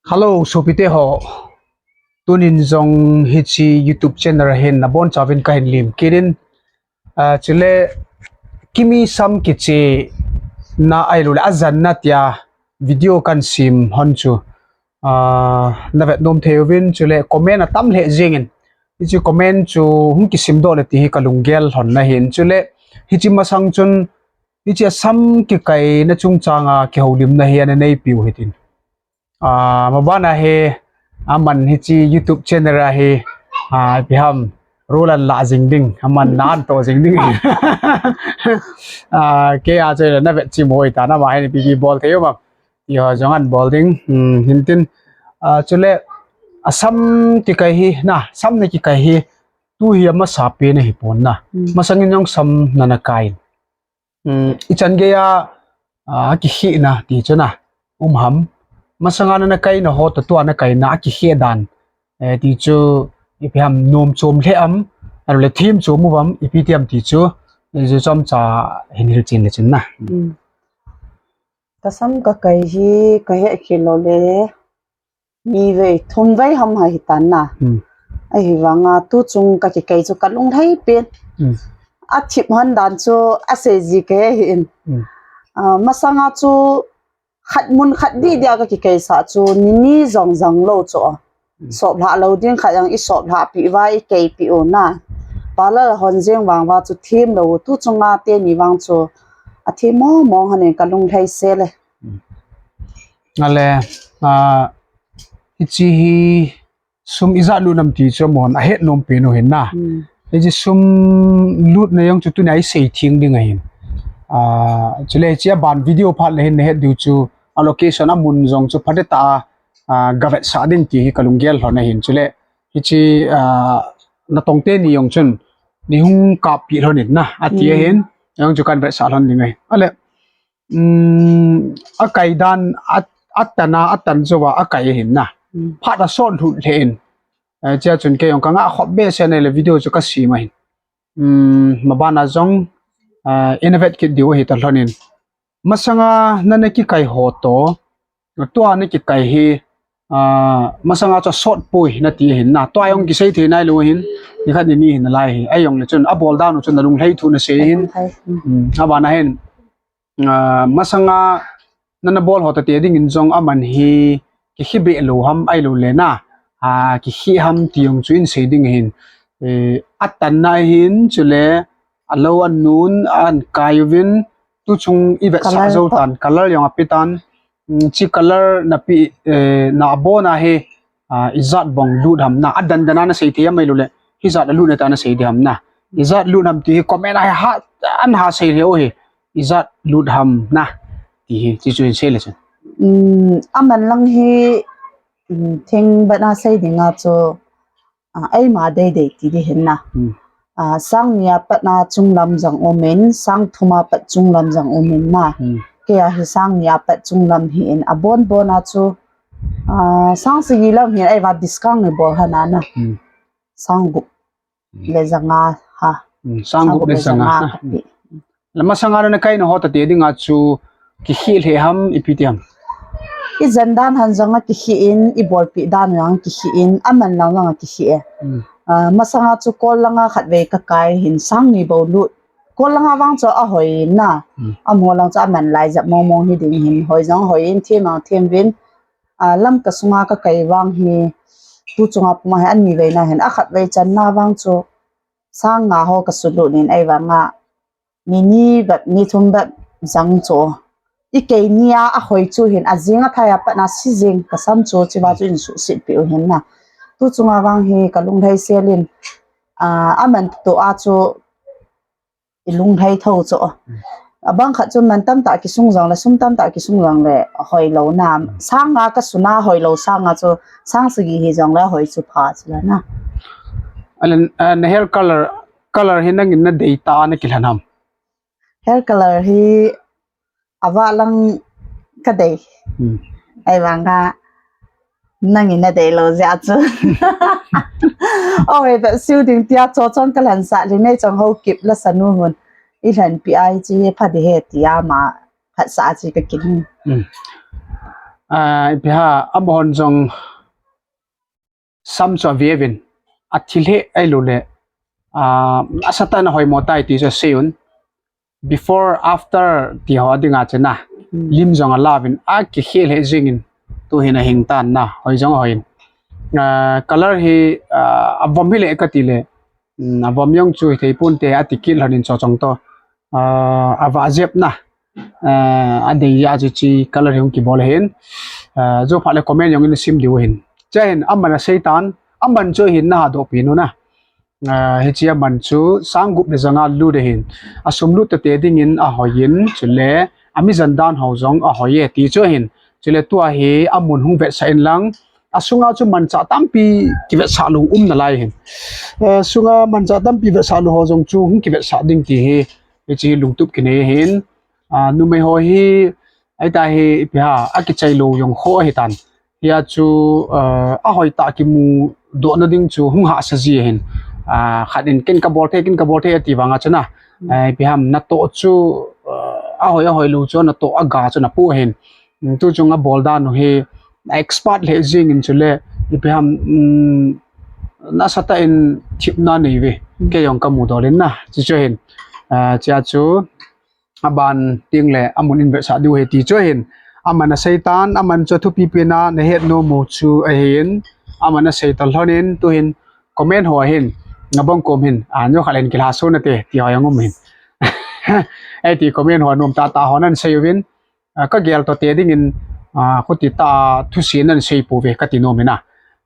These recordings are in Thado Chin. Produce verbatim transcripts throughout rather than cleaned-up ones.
Hello, sopite ho. Tunin jong hiche YouTube channel a hin nabonchauvin kahin lemkit in. Ah, chule kimi sam kichena ahilouleh ajanna tia video kahin sem hon chu, ah, navet nom thei uvin, chule comment atam lheh jengin. Hiche comment chu hung kisimdoh le ti hi kalunggel lhon ahin. Chule hiche masang chun hiche sam kikaina chungchanga kihoulimna hi ana neipiu hitin. Ah, mabana hi, aman hiche YouTube channel a hi, ah, ipi ham, role ahin lah jing ding, aman na ahin toh jing ding. Ah, kei a chu navet chim hoi tan, ama hin ipi ipi bol thei um am ti ho jong ahin bol ding, hmm, hintin. Ah, chule, asam kikai hi, na, sam nakikai hi, tu hi amasapen ahipon na. Hmm. Masangin jong sam nana kai in. Hmm, ichan geiya, ah, akikhehna ti chu na, um ham. Masanga nana kaina ho toh tua nakaina akikheh dan, eh, ti chu, ipi ham, nom chom lheh am, ahilouleh them chom uvam, ipi ti am ti chu, eh, chu chomcha hin hilchen le chun na. Hmm. Kasam kakai hi kahet khel lou le, ni vei, thum vei ham ahitan na. Hmm. Ahivanga tuchung kakikai chu kalunglhai pen. Hmm. Athip hon dan chu asei ji kahe in. Hmm. Ah, masanga chu khat mun khat dih dia kakikaisah chu nini jong jang lou chu. Hmm. Soplhah lou ding khat jong isoplhah peh uva ikei peh u na. Parlour hon jeng vang uva chu them lou, tuchunga teni vang chu athem mong mong hon in kalunglhai sel e. Hmm. Ale, ah, hiche hi sum ijat lut nam ti chu amahon ahet nom pen u hin na. Hmm. Hiche sum lutna jong chu tunia isei theng ding ahin. Ah, chule hiche aban video phat le hin nahet diu chu a location amun jong chu phatecha a, ah, gavetsah ding ti hi kalunggel lhon ahin. Chule hiche, ah, natong teni jong chun neihung kappeh lhon in na ati ahin. Hmm. Jong chu kahin vetsah lhon ding ahi. Ale, um, akai dan, a, atan a, atan jouva akai ahin na. Hmm. Phat asot lhut lheh in. Eh, chea chun kei jong kangah khop behseh in ahile video chu kasem ahin. Um, mabana jong, eh, ina vet kit diu ahi talhon in. Masanga nana kikai ho toh, tua nakikai hi, ah, masanga chu asot poi nati ahin na. Tua jong kisei thei nailou ahin, nikhat nini hin nalai hi. Ahijongle chun abol dan u chun nalunglhai thu nasei ahin. Nalunglhai. Hmm. Hmm, abana hin, ah, masanga nana bol ho tate dingin jong aman hi kikhe beh lou ham ahiloule na, ah, kikhe ham ti jong chu insei ding ahin. Eh, atanna ahin, chule alou anun ahin kai uvin, tuchung ivetsah jou tan, color jong ape tan. Hmm, hiche color napeh, eh, na abona hi, ah, ijat bang lut ham na, adan dan a nasei thei ham ahiloule hijat a lut nati a nasei ding ham na. Ijat lut ham ti hi comment a hi ha, ahin ha sei lheh u hi. Ijat lut ham na ti hi, hiche chu hin sei le chun. Hmm, aman lang hi, hmm, thengbat a sei dinga chu, ah, eima deidei ti ding ahin na. Hmm. Ah, sang ni a pat a chunglam jong um in, sang thum a pat chunglam jong um in na. Hmm. Kei a hi sang ni a pat chunglam hi in, abon bon a chu, ah, sang sagi lam hi in, ahivang discount nei bol hon a na. Hmm. Sang gup le janga ha. Hmm, sang gup le janga ha. Sang gup le janga ha. Le masanga nana kaina ho tate dinga chu kikhe lheh ham, ipi ti ham? Ijan dan hon jong akikhe in, ibolpeh dan jong akikhe in, aman lang jong akikhe e. Hmm. Ah, masanga chu kol langa khatvei kakai hin sang ni bou lut. Kol langa vang chu ahoi in na. Hmm. Amaho lang chu aman lai jep mong mong hi ding hin, hoi jong hoi in, them jong them uvin. Ah, Lamka sunga kakai vang hi, tuchunga puma hi ani veina hin, akhatvei channa vang chu sang nga ho kasulut in ahivanga nini bep, ni thum bep jang chu. Ikei nia ahoi chu hin, ajing athai a pat a si jing kasam chu, hicheva chu insuhset peh u hin na. Tuchunga vang hi kalunglhai sel in, ah, aman toh a chu ilunglhai thou chu. Abang khat chu man tamtah kisung jongle, sum tamtah kisung jongle hoilou na. Sang nga kasuna hoilou sang nga chu, sang sagi hijongle hoi chu pha chu la na. Ale, ah, na hair color, color hi nangin nadei tah a nakilhen ham? Hair color hi avah lang kadei. Hmm. Ahivanga nangin nadei lou jeh a chu, ahoi bep seiu ding tia chochon kalhensah le nei chong Haokip lasanu hon ilhenpeh a hiche hi pha ding ahi tia ama phatsah a chi ka kin. Hmm. Ah, ipi ham, amahon jong sam chu ave uvin, athi lheh ahilou le, ah, asatah in ahoimo tai ti chu asei un. Before, after ti ho dinga chu na. Hmm. Lim jong ala uvin, akikhel lheh jingin, tuhin ahing tan na, hoi jong hoi in. Ah, color hi, ah, avom hile kati le, um, avom jong chu hithei ponte, ati kit lhon in chu chong to. Ah, avah jep na. Ah, adei a chu chi color hi hung kibol ahin. Ah, jou phat le comment jong in sim diu ahin. Chuin aman asei tan, aman chu hin na hadoh pi nu na. Ah, hiche aman chu sang gup le janga lut ahin. Asum lut tete dingin ahoi in, chule ami jan dan ho jong ahoi e ti chu ahin. Chule tua hi amun hung vetsah in lang, asunga chu manchah tampi kivetsah lou um nalai ahin. Ah, sunga manchah tampi vetsah lou ho jong chu hung kivetsah ding ti hi, hiche hi lungtup kinei ahin. Ah, numei ho hi, ahita hi ipi ham, akichai lou jong kho ahitan. Hia chu, ah, ahoi tah kimudoh na ding chu hung hahsa ji ahin. Ah, khat in ken kabol thei, ken kabol thei ati vanga chu na. Hmm. Ah, ipi ham, natoh chu, ah, ahoi, ahoi lou chu natoh aga chu napoh ahin. Hmm, tu chung abol dan u hi, a expert lheh jingin chule, ipi ham, hmm, nasatah in thipna nei uve. Hmm. Kei jong kamudoh le na, chu chu ahin. Ah, chea chu, aban teng le amun in vetsah diu ahi ti chu ahin. Aman asei tan, aman chu thupi pen a nahet nom u chu ahin. Aman asei ta lhon in, tuhin comment ho ahin, nabang kom hin, ah, neo khat le hin kilhaso nate, ti ho jong um ahin. Hiti comment ho nom tah tah ho nan sei uvin, ah, kagel to te dingin, ah, khuti tah thusim nan sei pouve kati nom ahin a.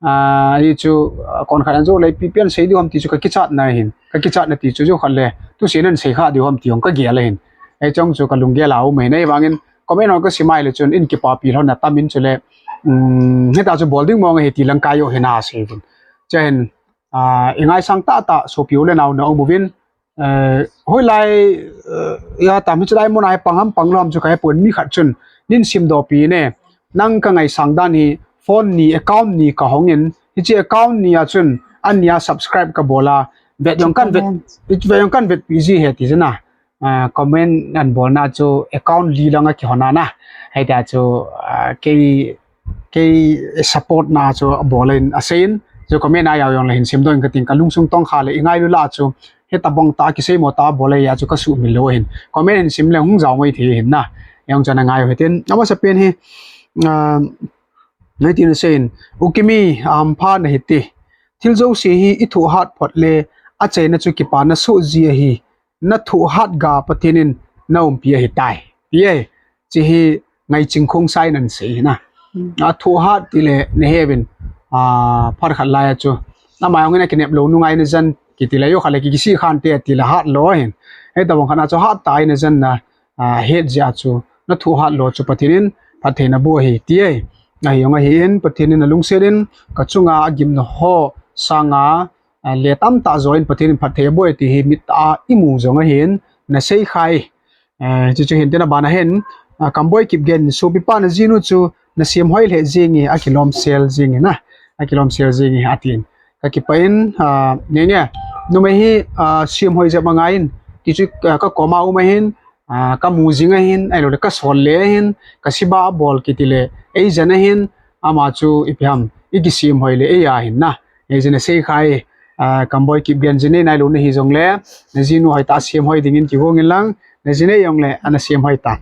Ah, hichu, ah, konkhat a jou le ipi ipi asei diu ham ti chu kakichatna ahin. Kakichatna ti chu jou khat le thusim nan sei kha diu ham ti jong kagel ahin. Hiche jong chu kalunggel a um ahin. Ahivangin comment ho kasim a ahile chun in kipapi lhon na tam in chule, um, hita chu bol ding mong ahi ti lang kajo hin asei uvin. Chuin, ah, ingaisang tah tah sopi u le nao na um uvin, eh, hoilai, eh, ipi ham, hiche lai mun a hi pang ham pang lou ham chu kahepon, mi khat chun, nin simdoh pi ne, nang kangaisang dan hi phone ni, account ni kahong in, hiche account ni a chun, an ni a subscribe kabol a, vet jong kan vet, vet jong kan vetpi ji ahi ti chu na. Ah, comment ahin bolna chu account li lang a kihon a na. Hitia chu, ah, kei, kei support na chu abol in asei in. Chu comment a jao jong le hin simdoh in kating, kalungsung tongkha le ingailu lah a chu, hitabang tah a kiseimo tah a bol a chu kasuhmil lou ahin. Comment hin sim le hung jao mai thei ahin na. Jong chu ana ngai u hitin. Amasapen hi, ah, ngai tin asei in. U Kimi, ahampha nahi te. Thil jouse hi ithoh hat phot le, achaina chu kipa nasoh ji ahi. Nathoh hat ga Pathen in naumpi ahitai. Ti e, hiche hi Ngaiching Khongsai in asei ahi na. Hmm. Athoh hat tile nahe uvin, ah, phat khat lai a chu. Ama jong in akinep lou nu ngai najan kiti le, jou khat le ki, kisih khan te tile hat lou ahin. Hitabang khat a chu hat tah in ajan na, ah, het jeh a chu. Nathoh hat lou chu Pathen in phatthei naboh ahi ti e. Ahi jong ahin, Pathen in alungset in kachunga agimna ho sanga, ah, le tamtah jo in Pathen in phatthei aboh e ti hi mittah a imu jong ahin, nasei kha e. Eh, chuchu hin tin aban a hin, ah, Kamboi Kipgen, sopipa najinu chu nasem hoi lheh jenge, akilom sel jenge na, akilom sel jenge atin. Kakipah in, ah, nge nge, numei hi, ah, sem hoi jep angai in, ti chu, ah, kakoma um ahin, ah, kamu jing ahin, ahilou le kasol le ahin, kaseba abol kiti le, eijen ahin, ama chu ipi ham, ikisem hoi le, eija hin na. Eijin asei kha e, ah, Kamboi Kipgen, jinei nailou nahi jong le, najinu hoitah a sem hoi dingin kigong in lang, najinei jong le, ana sem hoi tan.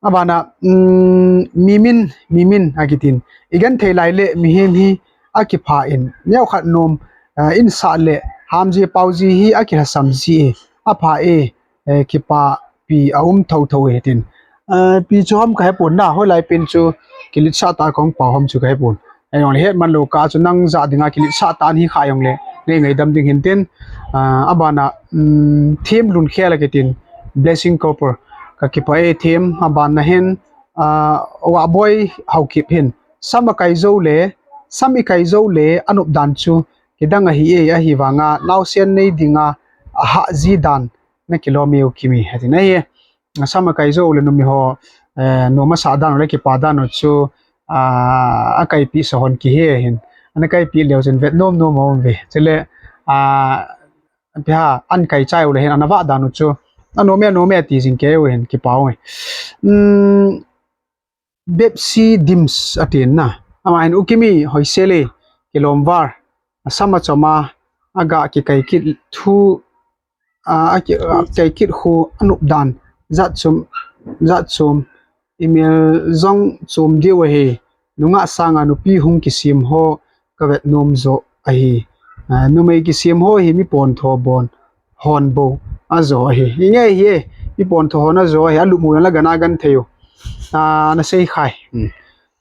Aban a, um, Mimin, Mimin akitin. Igenthei lai le, mihem hi akipha in. Neokhat nom, ah, insah le, hamji paoji hi akilhasam ji e. Apha e, eh, kipapi aum thotho e tin. Eh, ipi chu ham kahepon na, hoilai pen chu kiletsah tah a kahung pao ham chu kahepon. Ahijongle het man lou kah chu nang jah dinga kiletsah tah a hi kha jongle, nei ngaidam ding hin tin. Ah, aban a, um, Themlunkhel akitin, Blessing Cooper. Kakipah e Them, aban a hin, ah, Wahboi Haokip hin. Sam akai jou le, sam ikai jou le, anop dan chu kidang ahi e, ahivanga naosen nei dinga ahah ji dan nakilom e U Kimi, atin ahi. Sam akai jou le numei ho, eh, nom asah dan u le kipa dan u chu, ah, akaipi sa hon kihe hin. Ana kaipi leu chun vet nom nom aum uve. Chule, ah, ipi ham, an kai chai u le hin, ana vah dan u chu, anom e, anom e, ati jing kei u hin, kipa u e. Um, Bepsi Dims atin na. Ama hin, U Kimi, hoisele, kilom var. Asam achom a, aga kikai kit thu, a, a ki, a, kai kit khu anup dan. Jat chom, jat chom. Email jong chom diu ahi. Nungah sanga nupi hung kisem ho kavet nom jo ahi. A, numei kisem ho hi mi pontho bon hon bou ajo ahi. Inge hi e, mi pontho hon ajo ahi. Alup mu la gana gan thei u. A, na sei khai. Hmm.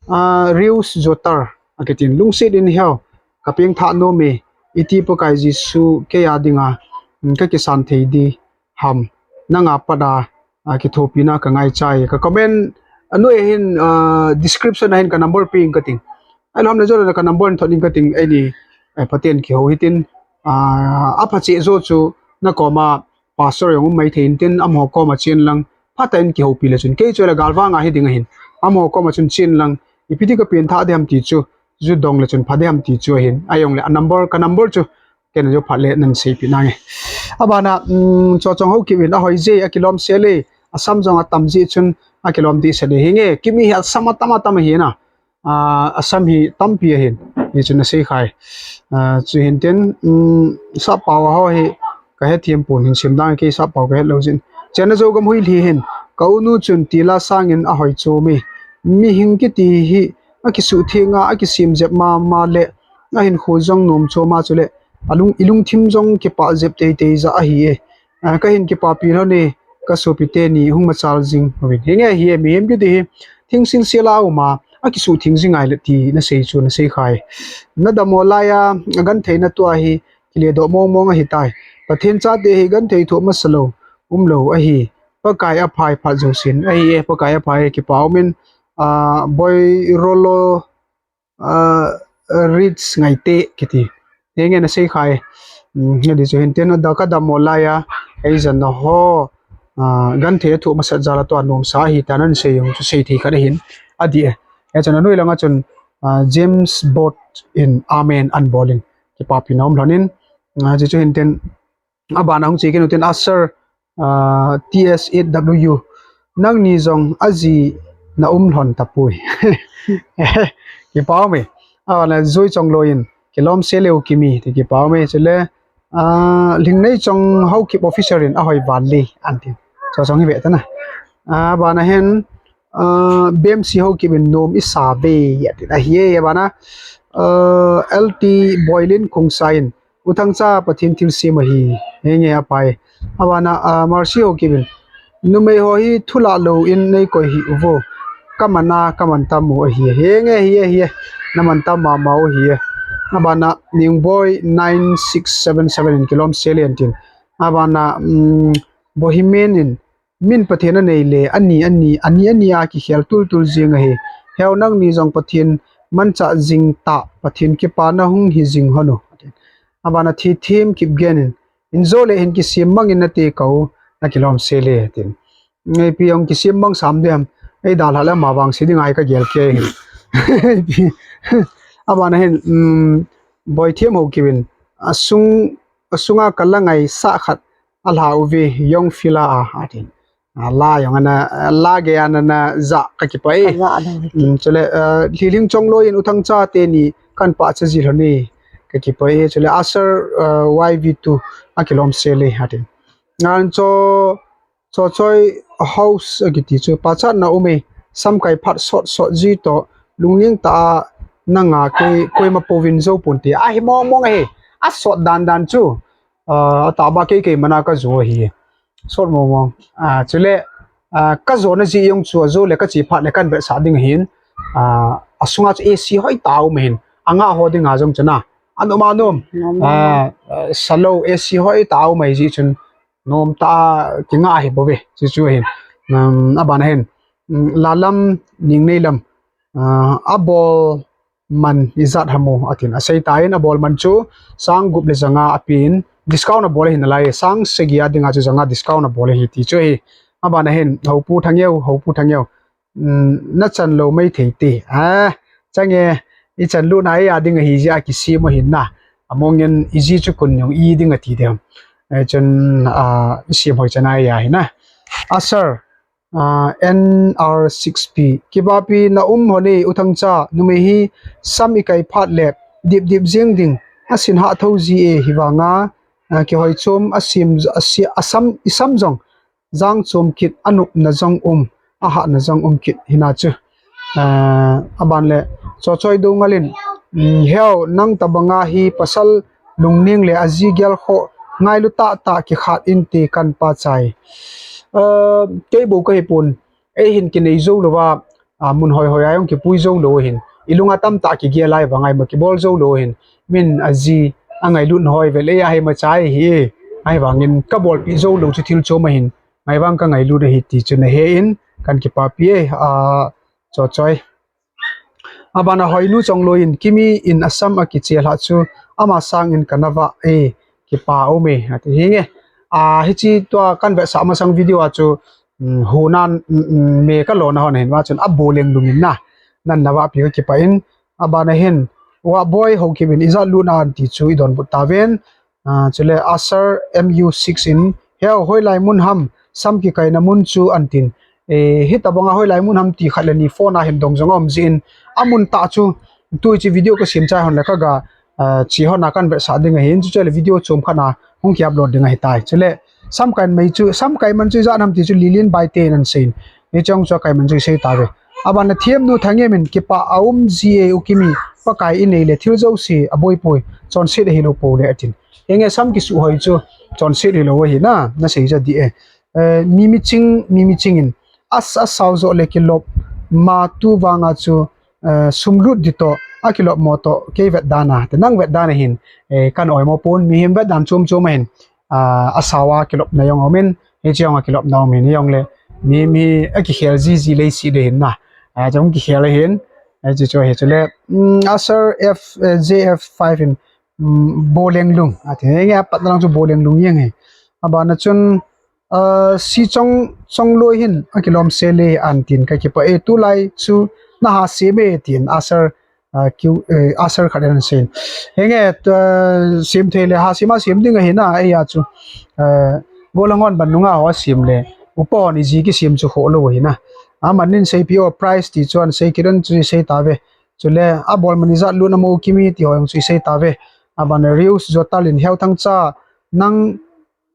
A, Rius Jotar, akitin, lungset in hiau, kapeng tha nom e, iti Pakai Jesu kei a dinga, mm, ka kisan thei di ham, nanga pat a, a, kithopina ka ngaicha e. Ka comment, a, noi a hin, a, description a hin ka number pe ing kating. Ahilou ham le jong le ka number hin thot ing kating, eini, eh, Pathen kihou hitin, a, apha cheh jo chu, na koma, pastor jong um mai thei intin, amaho koma chen lang, phatah in kihoupi le chun, kei chu le galvang a hi ding ahin, amaho koma chun chen lang, ipi ti ka pen tha ding ham ti chu, ju dong le chun pha ding ham ti chu ahin, ajong le a number, ka number chu, ken a jo phat le nan seipeh nange. Abana, um, Chochong Haokip in, ahoi je, akilom sel e, asam jong atam jeh chun, akilom dehset e, hinge, Kimi hi asam atam atam ahi na. A, asam hi tampi ahin, hichu na sei khai. A, chu hin tin, um, sappao a ho hi, ka hethem pon hin sim dang kei sappao ka het lou jin. Chenna Zogam Huilhi hin, ka unu chun tila sangin ahoi chom e. Mihing kiti hi, akisuhtheng a, akisem jep mama le, ahinkho jong nom chom a chule, alung, ilungthim jong kipah jep teitei ja ahi e. A, ka hin kipapi lhon e, ka sopi teni hung machal jing uvin. Hinge hi e, mihem kiti hi, thingsil sel a um a, akisuhtheng jing ngai le ti na sei chu na sei khai. Na dam mo lai a, agentheina tua hi, kile doh mong mong ahi tai. Pathen chate hi genthei thoh masa lou, um lou ahi. Pakai aphai phat jousen ahi e, Pakai aphai kipa umin, a, Boirolo, a, Rich Ngaite kiti. Hinge na sei khai. Um, hiti chu hin tin a da ka dam mo lai a, ei jan na ho, a, genthei thoh masat jal a tua nomsa ahi ta nan sei jong chu sei thei khat ahin. Adih e. Hichun anoi langa chun, a, James Bot in amen an bol in. Kipapi na um lhon in. A, hichu hin tin Abana hung che kit u tin, a sir, ah, T S eight W. Nangni jong aji na um lhon tapoi. Kipa ume. Abana Joy Chongloi in, kilom sel e U Kimi, ti kipa ume. Chule, ah, Lhingneichong Haokip officer in ahoi val e, antin. Chochong hi ve tana. Abana hin, ah, B M C Haokip in nom isa ve, atin. Ahi e, abana, ah, L T Boilin Khongsai in, U Thangcha, Pathen thilsem ahi, hinge aphai. Abana, ah, Mercy Haokip in, numei ho hi thulah lou in nei koi hih uvo. Ka man a, ka man tam u ahi. Hinge hi e, hi e. Na man tam mama u ahi e. Abana, Ningboi nine six seven seven in kilom sel e antin. Abana, um, Bohemian in, min Pathen anei le, ani, ani, ani, ani a kikhel tul tul jing ahi. Heu nangni jong Pathen manchah jing tah, Pathen kipana hung hi jing lhon u. Abana Thithem Kipgen in, in jo le hin kisem mang in nate kou, na kilom sel e, tin. Ngeipi jong kisem mang sam dem, ei dalha le ama vangse ding ahi ka gel kei hin. Abana hin, um, Boithem Haokip in, asung, asunga ka la ngaisah khat, alha uve, Young Fila a, atin. A, la jong ana, a, la gei ana na ja ka kipah e. Ka ja lou hi ti. Um, chule, ah, Lhilhing Chongloi in U Thangcha teni kan pachat ji lhon e ka kipah e. Chule, a sir, ah, Y V two a kilom sel e, atin. Ngan cho, Chochoi House akiti chu, pachatna um e, samkai phat sot sot ji toh, lungning tah a nanga kei koima pouvin jou ponte. Ahi mong mong ahi, asot dan dan chu. Ah, atah ba kei kei mana ka jo ahi. Sot mong mong. Ah, chule, ah, ka jona jeh jong chu ajo le ka che phat le kan vetsah ding ahin. Ah, asunga chu A C hoi tah a um ahin. Angah ho dinga jong chu na. Anom anom. Nom, nom, nom. Ah, ah, salou A C hoi tah a um ahi jeh chun. Nom tah a kingah ahi bouve. Chu chu ahin. Um, abana hin. Um, Lalam Ningneilam. Ah, abol man ijat ham o, atin. Asei tan, abol man chu sang gup le janga apen, discount abol ahi nalai, sang sagi a dinga chu janga discount abol ahi ti chu ahi. Abana hin, Hopu Thangeo, Hopu Thangeo. Um, na chan lou mai thei te. Ah, change, i chan lou na i a ding ahi jeh a kisem ahin na. Among in i ji chu kun jong i ding ati dem. Eh, chun, ah, i sem hoi chan a i a hi na. Ah, sir. Ah, N R six P. Kipapi na um hon e, U Thangcha, numei hi sam ikai phat le dip dip jing ding, asin ha tho ji e, hivanga, ah, kihoi chom, asim, asi-, asam, isam jong jang chom kit, anopna jong um, ahahna jong um kit hina chu. Ah, aban le, Chochoi Doungel in, um, Heo, nang tabanga hi pasal lungning le aji gel kho ngailu tah tah kikhat inte kan pachai. Ah, kei bou kahi pon, ei hin kinei jou louva, ah, mun hoi hoi a jong kipui jou lou hin. Ilunga tamtah kigel lai vang ahima kibol jou lou hin. Min aji angailut hoi vel ei ahi machai hi. Ahivangin kabolpi jou lou chu thil chom ahin. Ngai vang kangailut ahi ti chu nahe in kan kipapi e, ah, Chochoi. Abana Hoinu Chongloi in, Kimi in asam akichel ha chu ama sangin kana vah e, kipa um e, ati hinge. Ah, hichi tua kan vetsah masang video a chu, um, hunan, um, um, me kalona hon hin va chun Aboleng Lung in na, nan na vahpi kakipah in. Abana hin, Wahboi Haokip in ijat lut na anti chu idonbut taven. Ah, chule Asar M U six in, Heo, hoilai mun ham, sam kikaina mun chu antin. Eh, hitabanga hoilai mun ham ti khat le ni phone a hin dong jong aum jin. Amun tah chu, tu hichi video kasem chai hon le kaga, ah, chi hon a kan vetsah ding ahin, chu chule video chom khat na hung ki upload ding ahitai. Chule, sam kai mai chu, sam kai man chu ijat nam ti chu Lilin Baite in ahin seiyin. Hiche jong chu akai man chu isei tave. Abana Themnu Thangem in, kipa aum ji e U Kimi, Pakai inei le thil jouse aboipoi, chonset ahilou pou le atin. Henge, sam kisuhoi chu chonset hilou ahi na, nasei ja di e. Eh, Mimiching, Mimiching in, as, asao jo le kilop ma tu vanga chu, eh, sumlut di toh, akilop mo toh, kei vetdan a, te nang vetdan a hin, eh, kan oimo pon, mihem vetdan chom chom ahin, ah, asao a kilopna jong aumin, hiche jong a kilopna aumin, hijongle, mi, mi, akikhel jiji leiset ahin na. Ah, jong kikhel ahin, eh, hiche chu ahi chule, mm, Asar F, eh, J F five in, um, Boleng Lung. Ati, henge apatna lang chu Boleng Lung jeng hi. Abana chun, ah, Sichong, Chongloi hin, akilom sele antin kakipah e, tulai chu naha sem e tin Asar, ah, Q, eh, Asar khat in aseiyin. Henge, ah, sem thei le ha sem a sem ding ahi na, eija chu, ah, Gollhang hon ban nunga ho asem le, upa hon iji kisem chu khoh lou ahi na. Aman in seipi o price ti chu ahin sei kit in chu isei tave. Chule, abol man ijat lut nam U Kimi ti ho jong chu isei tave. Abana Reus Jotal in, Heo Thangcha, nang,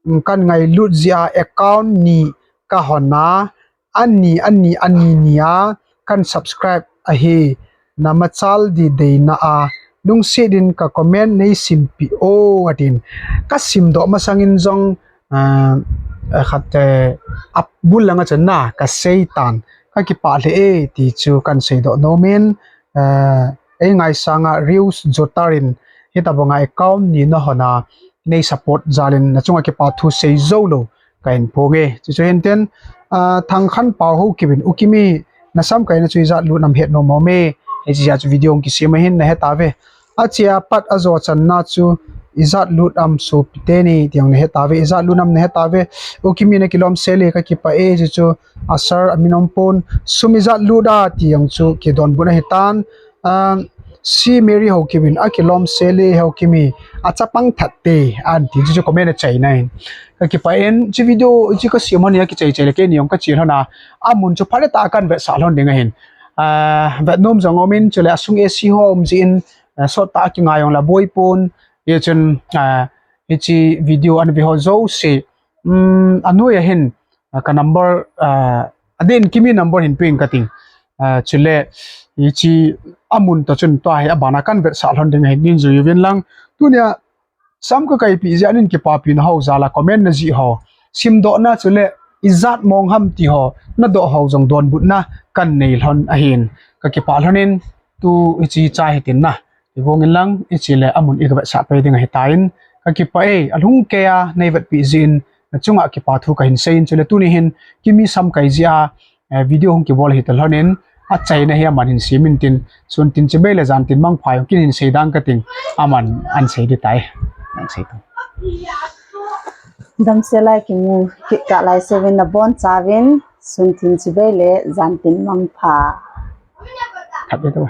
mm, kan ngailut jeh a account ni kahon a, ani, ani, ani ni a kan subscribe ahi, namachal di deina a, lungset in ka comment nei simpi o atin. Kasim doh masang in jong, ah, khat, eh, abul langa chun na kasei tan, kakipah lheh e ti chu kan sei doh nom in, eh, ei ngaisang a Reus Jotar in hitabanga account ni nahon a nei support jal in nachunga kipa thu sei jou lou kahin phong e. Chuchu hintin, ah, Thangkhanpao Haokip in, U Kimi, nasam kaina chu ijat lut nam het nom aume. Hiche jeh a chu video hung kisem ahin nahe tave. Achea pat ajo channa chu ijat lut am sopi teni ti jong nahe tave, ijat lut nam nahe tave. U Kimi nakilom sele kakipah e, chuchu Asar amin um pon, sum ijat lut a ti jong chu kidonbut ahitan. Ah, C Mary Haokip in, akilom sele Haokip mi, achapang that te, anti chu comment achaina ahin. Kakipah in, hiche video, hiche kasem hon hi akichai chai le keini jong kache lhon a, amun chu phatah a kan vetsah lhon ding ahin. Ah, vetnom jong aumin, chule asung A C ho um jin, ah, sottah a kingai jong le aboi pon, hichun, ah, hiche video ana ve ho jouse, um, anoi a hin, ah, ka number, ah, adeh in Kimi number hin peng kating. Ah, chule, hiche amun toh chun tua hi abana kan vetsah lhon ding ahin, nin jui uvin lang. Tunia, sam kakaipi jeh a nin kipapina ho jal a comment najih ho, simdohna chule ijat mong ham ti ho nadoh ho jong donbutna kan nei lhon ahin, kakipah lhon in, tu hiche chai hitin na, ivong in lang, hiche le amun iga vetsah pai ding ahitan, kakipah e, alhung keiya neivetpi jeh in, nachunga kipa thu kahin seiyin, chule tuni hin Kimi sam kai jeh a, eh, video hung kibol hita lhon in, achaina hi aman hin sem intin, sun tin chibai le jan tin mangpha jong kin hin sei dang kating, aman ahin sei ding tai. Ahin sei tan. Damsel a kimu kit kah lai seuvin nabonchauvin, sun tin chibai le jan tin mangpha. Khat ve to.